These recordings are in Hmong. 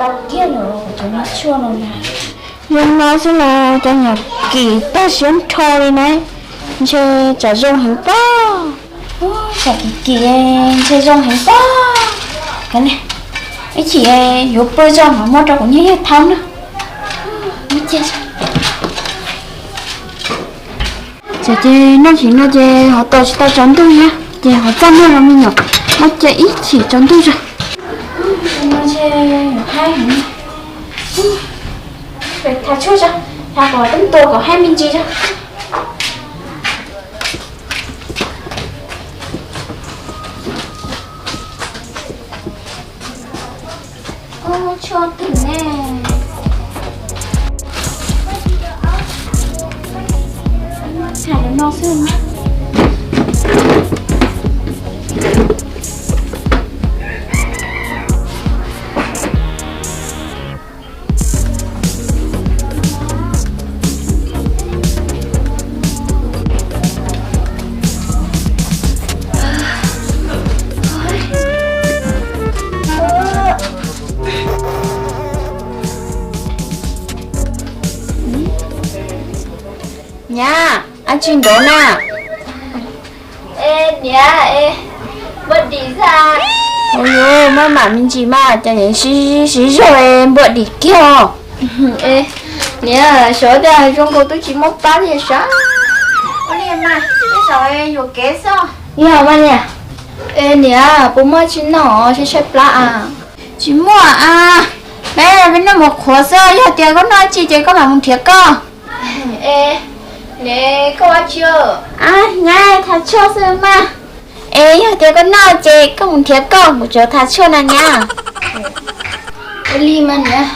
Tau kiag lawm cov nab tshuaj no na. Zoo no xwb los cov nyuam kim tag siab nrho li na. Ntshe tsam zoo heev pob. Tsam kim kim ntshe zoo heev pob. Kav liam, ib chim yuav pw tso mam muab rau kuv niag yawg thaub na. Ces noj tsis no ces ho tos tsis tau tsaus ntuj thiab ces ho txaj muag los me nyuam, muab cia ib chim tsaus ntuj tso. Thav tshuaj tso, thav kom tub ntua kom haib me ntsis tso. Ub, tshuaj twg ne? Tham no xwb. Nyab, ab tsi nrov na? Niam, npua dim xwb. Ua li maj mam me ntsis mas, cov niam siv zog npua dim kiag os. Niam, xyov tias zoo nkaus twb tsis muaj pab li sav. Ua li mas, tej zaum yuam kev xwb. Yog mas niam. Es niam, puas muaj tsi noj, tshaib tshaib plab a? Tsis muaj a, peb peb noj mov qhuav xwb, yog tias koj noj tsi ces koj mam mus nrhiav koj. Es niam, koj ua tsi? Nyab, thav tshuaj xwb mas. Es yog tias koj noj ces koj mus nrhiav koj, kuv tseem thav tshuaj na nyab. Ua li mas niam.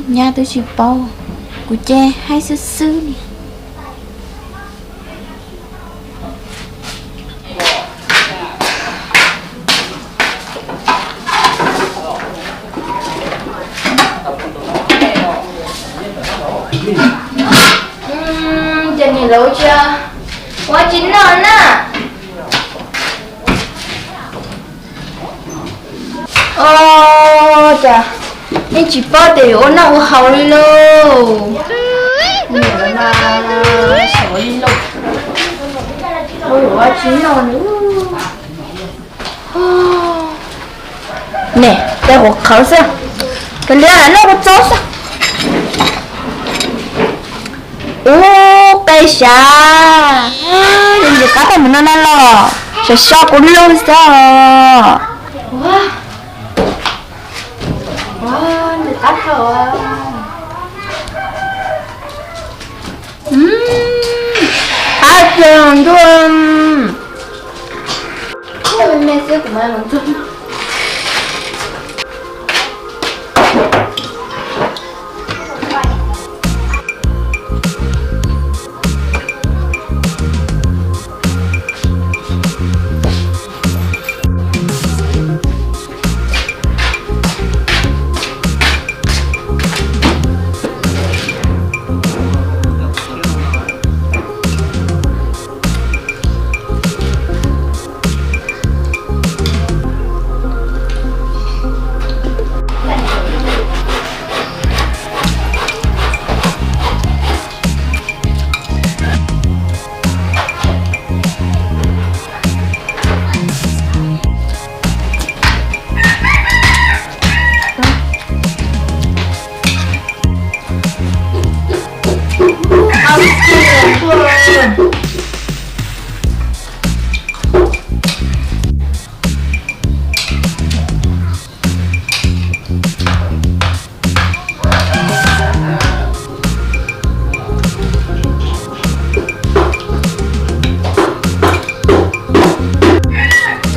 Nyab twb tsis paub, kuv ces haib xwb xwb li. Ces niam lawv ua tsi, ua tsi noj na? Ua cas nej tsis paub tias yuav ua noj ua haus li lauj? Niam lawv mas xyov li lauj. Ua tsi noj li. Ne, tej huv qhawv xwb, kawg li noj kuv txob xwb. Ub, peb sav, ntxim qab tag mus no na los, sav so kuv lug xwb. Qab tiag ntuj. Me xwb kuv mas los ntxuag.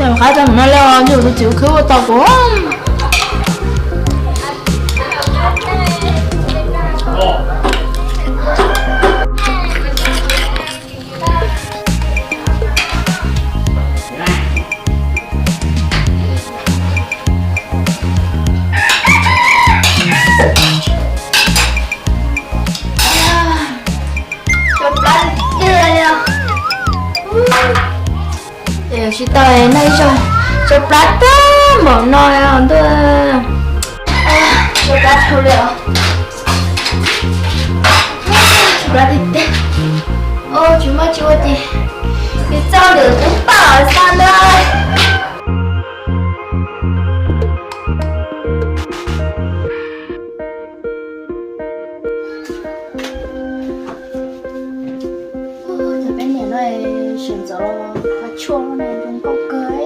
Tej qab tag mus no lawm, ntshe kuv tus txiv khwb ua tau kuv. Tsis tau noj ib zaug, Tshav plab tag npaum no ntuj. Tshav plab dhau li os. Tshav plab tiag tiag. Tsis muaj tsis ua ces nws txog lawm kuv pom xwb ntag. Cov peb niam no sawv ntxov los qhov tshuaj no zoo nkauj kawg, tau txiv lawm.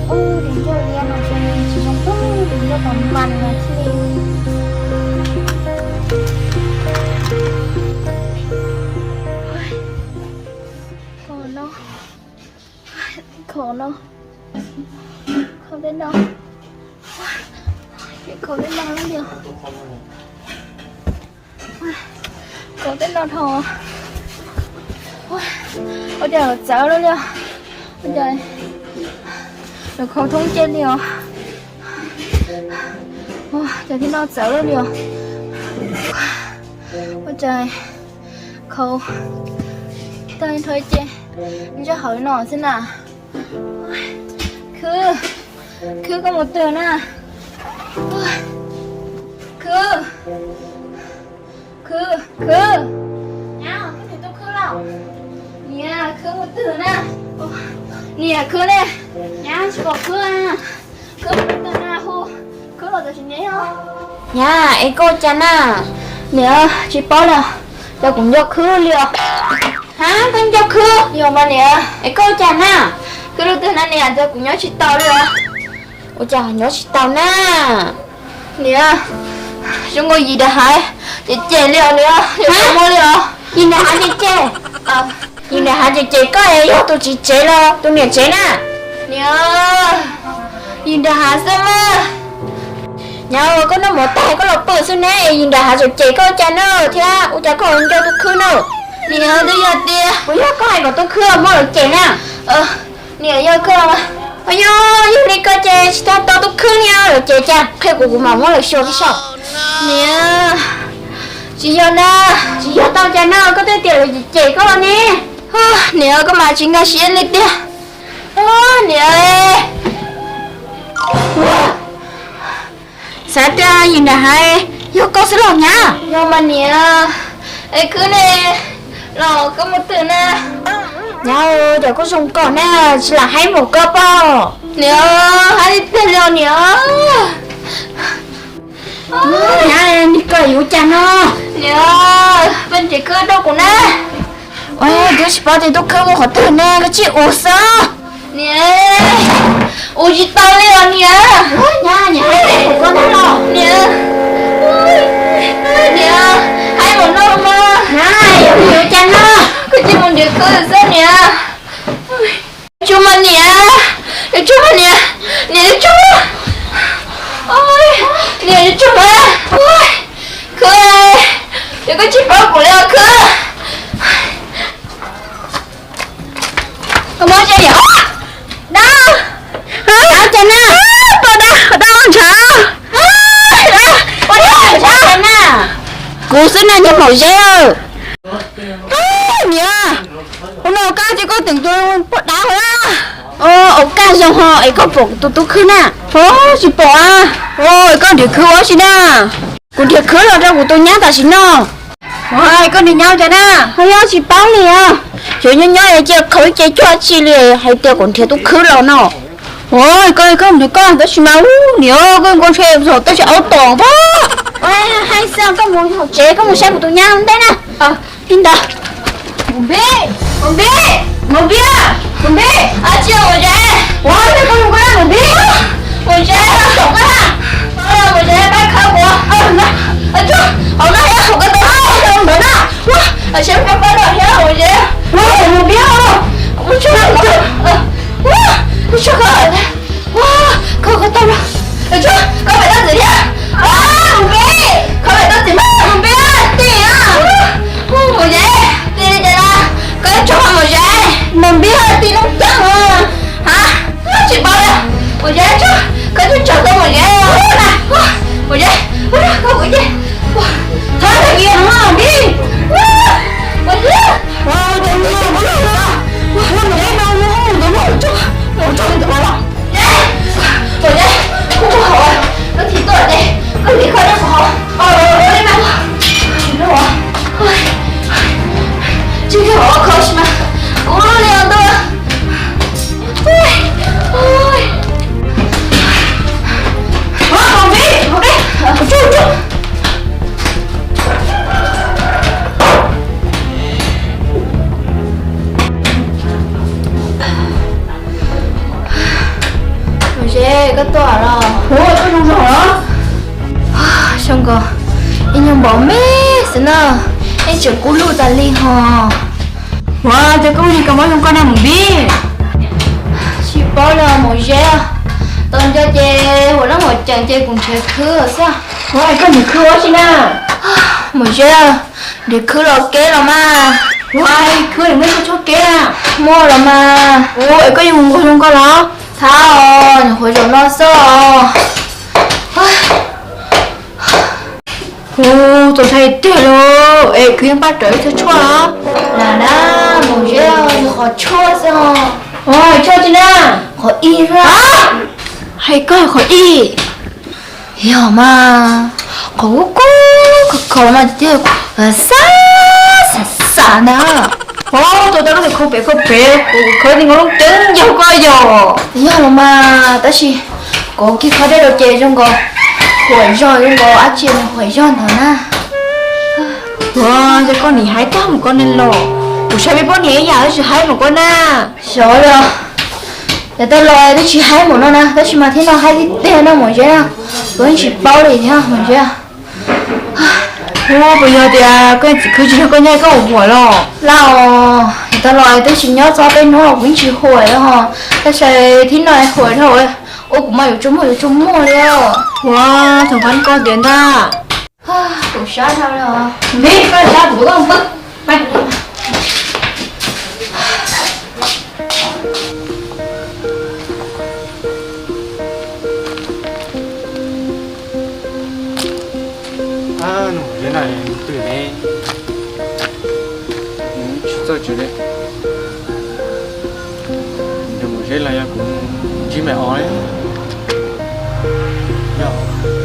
Ub, tus ncauj liab no ces tsis zoo, tus ncauj pom mas no thiaj li. Kho no, kho no, kho tej no, kho tej no li os. Kho tej no dhau. Ua cas txawv lawm li os. Ua cas lawv kho thoob cej li os. Ua cas tej no txawv lawm li os. Ua cas kho tag nrho ces ntsaj hauv no xwb na. Khwb, Khwb, koj mus twg na? Khwb, Khwb, Khwb. Niam, Khwb mus twg na? Niam, Khwb ne? Nyab, tsis pom Khwb. Khwb mus twg na, hu Khwb los tam sim ne. Nyab, es koj ua cas na? Niam, tsis paub li, cas kuv nco Khwb li os. Ha, koj nco Khwb? Yog mas niam. Es koj ua cas na? Khwb lub twg na niam, cas kuv nyob tsis tau li os. Ua cas nyob tsis tau na? Niam, zoo nkaus yim nram hav cem cem li os niam, yog muaj li os. Yim nram hav cem cem? Yim nram hav cem cem koj es yog tus txiv tsev los tus niam tsev na? Niam, yim nram hav xwb mas. Nyab, koj noj mov tag koj los pw xwb ne, es yim nram hav cem cem koj ua cas na thiab ua cas koj ho nco tus Khwb na? Niam, twb yog tias, puas yog koj hais kom tus Khwb muab lawv cem na? Niam, yog koj. Yog, yog li koj ces tsis tau tau tus Khwb ni, lawv cem cas qhia kuv, kuv mam muab lawv xyuas saib. Niam, tsis yog na. Tsis yog tau cas na, koj twb tias lawv cem cem koj los ne. Niam, koj mas tsis nkag siab li tiag. Niam, xav tias yim nram hav yog koj xwb los nyab. Yog mas niam, es Khwb ne, los koj mus twg na? Nyab, cas koj zoo koj na, tsis lam haib npaum koj pob. Niam, haib tiag li os niam. Nyab, nws koj yuav ua cas no? Niam, peb nrhiav Khwb rau kuv na. Twb tsis paub tias tus Khwb mus qhov twg ne, koj tsij ua xwb. Niam, ua tsis tau li os niam. Nyab, niam, koj ntag los. Niam, niam, haib npaum no mas. Nyab, yuav ua cas no? Koj cia mus nrhiav Khwb xwb niam. Tsuag mas niam, tsuag mas niam, niam tsuag. Niam tsuag mas. Khwb, yog koj tsis paub kuv li os Khwb. Koj muab tso yom. Dab. Dab cas na? Poj dab, dab ntshav. Poj dab ntshav na. Kuv xwb na, nyob maum zeb. Niam, ua no koj ces koj teem tus poj dab hos. Ua kaj zoo ho es koj pom tus tub khwb na? Tsis pom a. Es koj nrhiav khwb ua si na? Kuv nrhiav khwb los rau kuv tus nyab tam sim no. Koj nrhiav nyab cas na? Ho yog tsis paub li os. Xyov nyob nyob cia khawb ces cuag tsi li hais tias kuv nrhiav tub khwb los no. Koj, koj nrhiav koj tab sis mas niam koj nkaus ntshe txog tab sis aub tom pob. Hais xwb koj mus hauv tsev koj mus saib kuv tus nyab ntej na. Li ntawd. Mus npib, mus npib, mus npib, mus npib. Tsis mus tsev. Ua li koj mus koj mus npib. Mus tsev, mus tsev, pab khawb kuv. Hauv no, hauv koj tus hauv ntawd na. Ua, seb pab pab los thiab mus tsev. Mus npib, mus tsev, mus tsev. Ua, mus tsev, mus tsev. Ces koj tuaj los? Ua, koj zoo zog los? Zoo nkaus ib nyuag npaum me xwb na, ib tseem kub lug tas li ho. Ua, ces koj ua li koj mob zoo koj na Mus Npib? Tsis paub li Mus Zeb, tau nco ces huam leej huam ceem ces kuv nrhiav khwb xwb. Ua, koj nrhiav khwb ua si na? Mus Zeb, nrhiav khwb los keb los mas. Ua, khwb nws muaj txhua txhua keb na. Muaj los mas. Ua, es koj yuav mus nkaug zoo koj los? Thab os, nyuam qhuav zaum no xwb os. Hu, txaus ntshai tiag lauj, es khwv yeej pab rawv ib txhia tshuaj los? Lam na, Mus Zeb, yog qhov tshuaj xwb os. Tshuaj tsi na? Qhov ib xwb. Hais koj qhov ib? Yog mas, qhov kub kub khov khov no tiag, xav xav xav ntag. Ua, tau tau koj tus khau pem khau pem, kuv khawb ti nkaus lub ceeb ncaug koj yog. Yog los mas, tab sis kuv kiag qhov dej rau ces zoo nkaus huam zog, zoo nkaus dab tsi nws huam zog ntawd na. Ua, yog koj nim hais tag mus koj ne los, kuv saib peb poj niam ib yam tsis haib mus koj na. Xyov li, yav tag los twb tsis haib mus no na, tab sis mas thiab no haib tiag tiag no Mus Zeb na, kuv yeej tsis paub li thiab Mus Zeb. Ua, puas yog tias koj txiv khwv tsis nrog koj nyob koj ua huam los? Lauj, yav tag los twb tsis nyob txog peb hnub los kuv yeej tsis huam li ho, tab sis thiab no huam dhau, ua kuv mas yuav tsaus muag yuav tsaus muag li. Ua, thaum pab koj tias ntag. Kuv sab dhau li os. Npib, koj sab kuv tus koj pw. Nws mus Zeb na, twb ne, nws tsis txawj tsev li. Nws mus Zeb los yog kuv ntsib me os li. Yog nws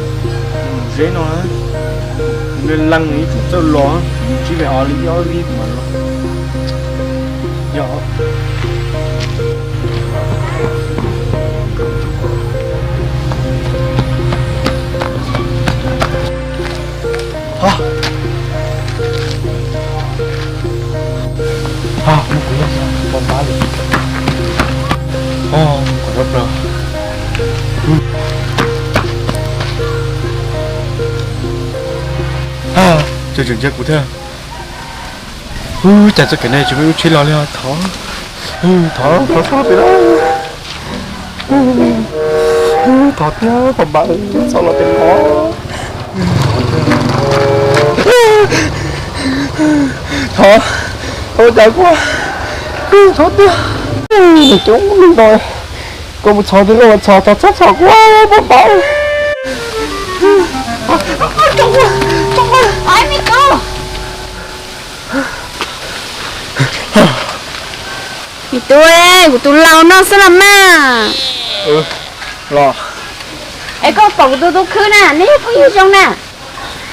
mus Zeb no, nws leej nws ib txwm txawj los, nws ntsib me os li ib ob vib kuv mam los. Yog Tseem ntsia kuv thiab. Ub, cas txoj kev no tsis muaj lub tsheb los li os. Thov, thov, thov txhob los pem no. Thov thiab, thov npam, txhob los pem no. Thov, thov cas kuv, thov tiag. Coob li no, koj mus txhos twg koj mus txhos, thov txhob txhos kuv, pab npam. Me tub, kuv tus laus no xwb los mas. Los. Es koj pom kuv tus tub khwb na, nws yog phooj ywg zoo na.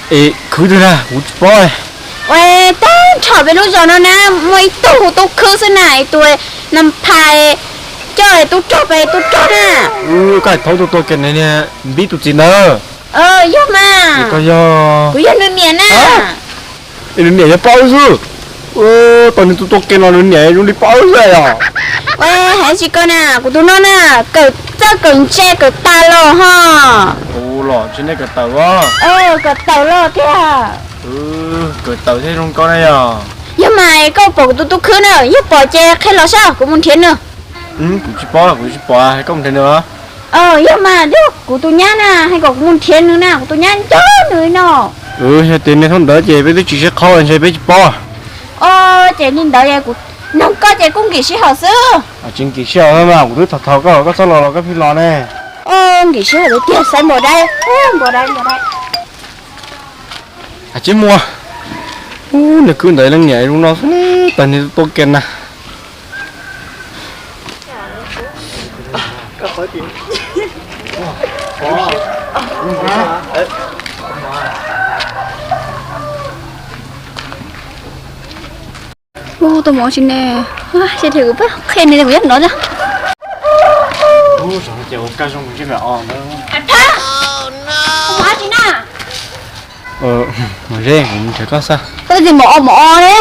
Es khwb twg na, kuv tsis paub. Ua, tag nrho peb lub zos no na, muaj ib tug hu tub khwb xwb na, es tus na phais coj tub rog pem tub rog na. Koj hais thaum tus tua kiag na, Npib tus txiv ntawd. Yog mas. Koj yog? Kuv yog nws niam na. Es nws niam yog paub xwb. Tau nws tus tua kiag no nws niam zoo li paub xwb yog. Ua, hais tsis koj na, kuv tus no na, kawm txawj kawm ntse kawm tas los ho. Ua los tsis nej kawm tawm los? Kawm tawm los tiag. Kawm tawm thiaj zoo nkauj na yog. Yog mas koj pom kuv tus tub khwb na, yog pom ces qhia los saib kuv mus nrhiav nws. Kuv tsis paub, kuv tsis pom, koj mus nrhiav nws. Yog mas, yog kuv tus nyab na, hais kom kuv mus nrhiav nws na, kuv tus nyab nco nws no. Yog tias nej thaum ntawd ces peb twb tsis sib qhov ntshe peb tsis paub. Ces li ntawd kuv nug koj ces kuj nkim sij hawm xwb. Tsis nkim sij hawm mas kuv twb thov thov koj, koj txhob los los koj pheej los ne. Nkim sij hawm tiag, saib npau dai, npau dai, npau dai. Hais tsis muaj. Ub, nws khwb ntawd leej niam zoo no xwb, tas nws tua kiag na. Ub, tua mov tsis ne, ces kuv pab qhia nws kuv yog nov na. Ub, zoo ces ua kaj zoo ntsej me os ntawd. Mov tsis na. Mos Zeb, kuv mus nrhiav koj xwb. Koj twb tias mos os mos os ne.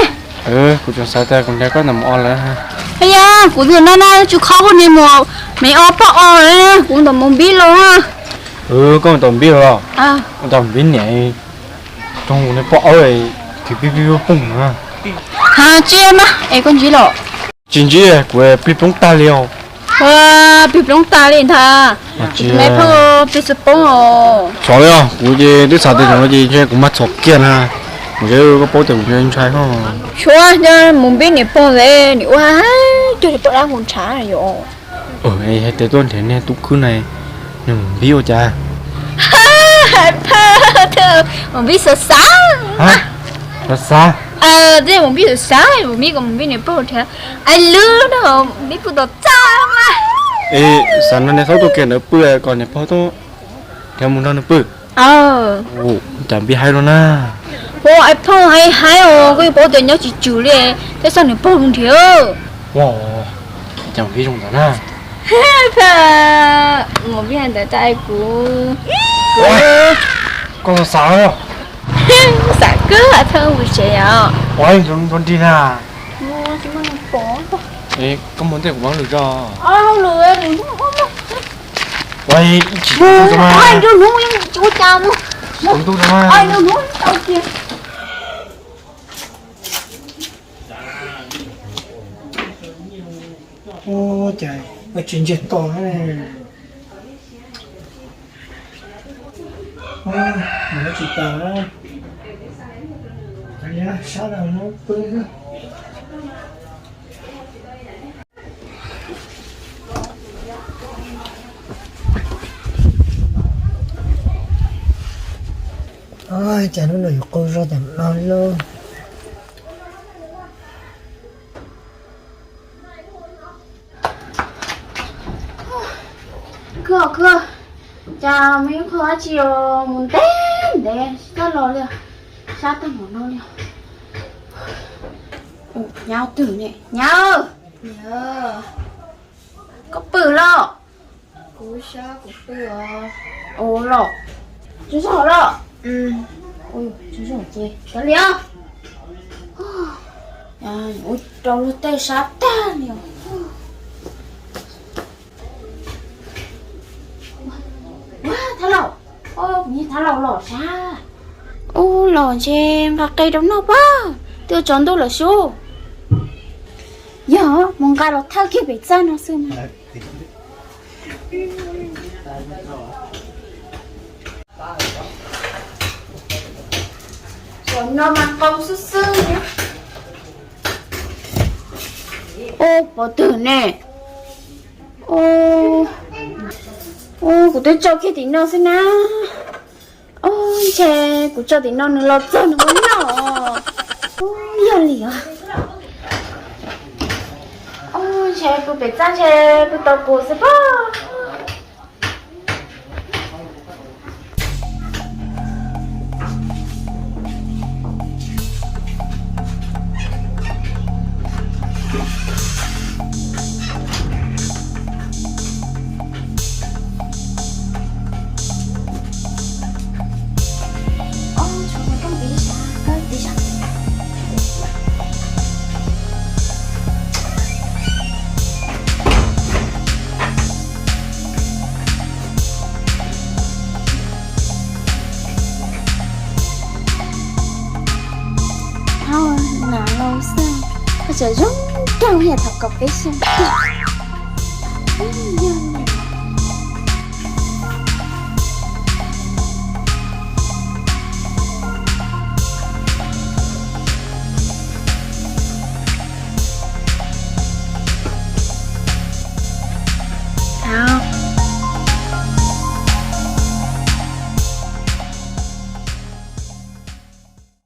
Kuv tseem xav tias kuv nrhiav koj ntawm mos os lawm. Yog kuv tus no na, tsis khob poj niam mus Me ob poj os, kuv mus tom Mus Npib los. Koj mus tom Mus Npib los? Mus tom Mus Npib niam, tso kuv niag poj os, thim pib pib pooj na. Ha, tsis mas es koj ntsib los? Tsis ntsib, kuv plig ploog tag li os. Plig ploog tag li ntag. Tsis me phooj, plig xwb poob os. Txhob li os, kuv ces twb xav tias no ces ntshe kuv mas txhom kiag na. Kuv ntshe koj paub tias kuv ntshai koj. Tshuav, Mus Npib niam pog es nim ua cuag li poj dab nkuj ntshav yom. Hais tias tuaj nrhiav niag tub khwb na, nws Mus Npib ua cas? Mus Npib xav xav. Xav xav? Twb Mus Npib xav xav, Mus Npib kom Mus Npib niam pog nrhiav. Ai lwb no, Mus Npib pw tom txaj mas. Es xav nrog niag Thaub tuaj kiag ntawd pw kom niam pog tuaj nrhiav mus nrog nws pw. Cas Npib haib luaj na. Ua, ai phooj, haib haib os, koj yuav paub tias nyob tsis tswm li, thiaj xoj niam pog mus nrhiav. Ua, cas Npib zoo ntawd na. Mus Npib hais ntawd tag kuv, koj xav xav. Xav kawg, thawj mus tsev os. Ua, nrog nrig na. Koj mus ntej kuv mam lwm tso. Ua, ib chim ua hnub tsis ua cas mus. Ua ntuj tso. Ua cas tsis ntsiag to na. Mus tsis tas, sab no pw. Cas hnub no yuav qaug zog tas no lauj. Khwb, khwb, cas me khwb dab tsi mus ntev ntev tsis tau los li, sab tag npaum no li. Nyab twg ne, nyab? Koj pw los? Kuv sab kuv pw os. Ua los, tsaug zog los? Tsaug zog ces kav liam. Ua rau luag tej sab tag li os. Thab Laus, kuv niag Thab Laus los sab. Ua los ntshe nqa qe rau noj pab, twb tsaus ntuj lawm sub. Yog mus nqa los thawj kiag pem txaj no xwb mas. Zaum no mas qau xwb xwb. Ub, pov twg ne? Ub, kuv twb tso kiag tim no xwb na. Ub, ntshe kuv tso tim no nws los txog nws muab noj. Ub, yog li os. Ub, ntshe pw pem txaj ntshe pw tau kuv xwb pob. Thaub, nam laus xwb, koj tseem zoo nraug yam thaum kaum peb xyoos. Yog